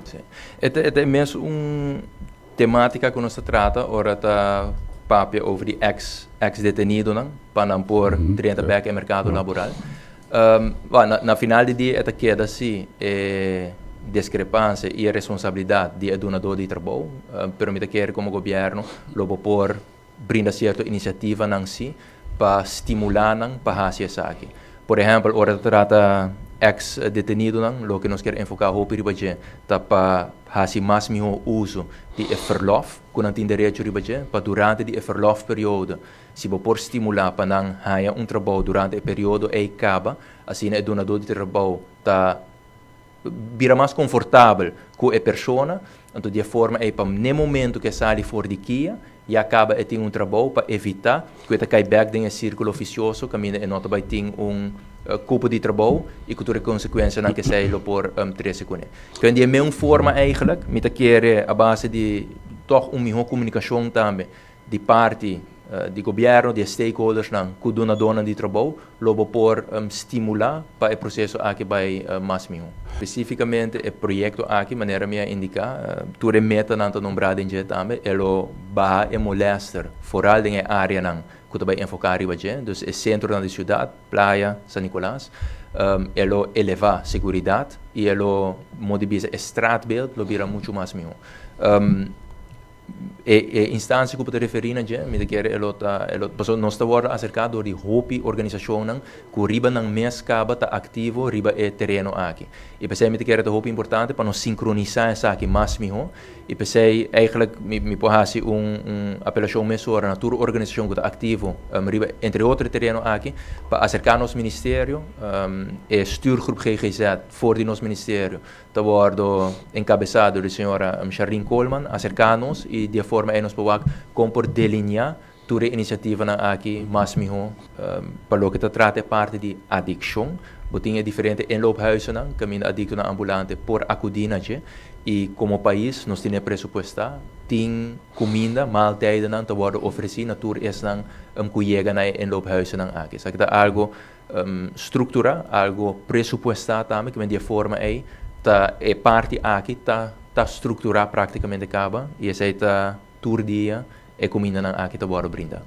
Si. E ta mesun tematica cu nos ta trata ora ta papia over di ex detenidonan pa nan por drenta back den mercado laboral. Na final di dia ta keda si e discrepancia y e responsabilidad di e dunador di trabou, pero mi ta kere como gobierno lo bo por brinda cierto iniciativanan si pa stimula nan pa haci esaki. Por ehempel, ora ta trata ex detenidonan, loke nos kier enfoca hopi riba dje ta pa haci mas miho uso di e verlof cu nan tin derecho riba dje, pa durante di e verlofperiode, si bo por stimula pa nan haya un trabou durante e periodo ey caba, asina e dunador di trabou ta bira mas confortabel cu e persona, anto di e forma ey pa ne momento cu e sali for di kia, ya caba e tin un trabou pa evita cu e ta cay bek den e circulo vicioso caminda e no ta bay tin un cupo di trabou y cu tur e consecuencianan cu esey lo por trece cune. Cu di e mesun forma eigenlijk mi ta kere a base di toch un miho comunicacion tambe di parti di gobierno, di stakeholdersnan cu dunadornan di trabou, lo bo por stimula pa e proceso aki bay mas miho. Specificamente e proyecto aki, manera mi a indica, tur e metanan ta nombra den dje tambe, e lo baha e molester vooral den e areanan cu ta bay enfoca riba dje, dus e centronan di ciudad, Playa, San Nicolas, e lo eleva seguridad y e lo modi bisa e straatbeeld lo bira mucho mas miho. E instancia cu bo ta referi na dje, mi ta kere e lo ta, e lo, pasobra nos ta wordo acerca door di hopi organisacionnan cu riba nan mes caba ta activo riba e tereno aki. Y p'esey mi ta kere ta hopi importante pa nos sincronisa esaki mas miho. Y p'esey eigenlijk mi por haci un apelacion mesora na tur organisacion cu ta activo riba entre otro e tereno aki pa acerca nos ministerio, e stuurgroep GGZ for di nos ministerio ta wordo encabesa door di señora Charlene Coleman, acerca nos y di e forma ey nos por wak con por delinea tur e iniciativanan aki mas miho pa loke ta trata e parti di adiccion. Bo tin e diferente inloophuizennan caminda adictonan ambulante por acudi na dje y como pais nos tin e presupuesta, tin cuminda, maaltijdennan ta wordo ofreci na tur esnan cu yega na e inloophuizennan aki. Esaki ta algo structura, algo presupuesta tambe, cu di e forma ey ta e parti aki ta structura practicamente caba y esey ta tur dia e cumindanan aki ta wordo brinda.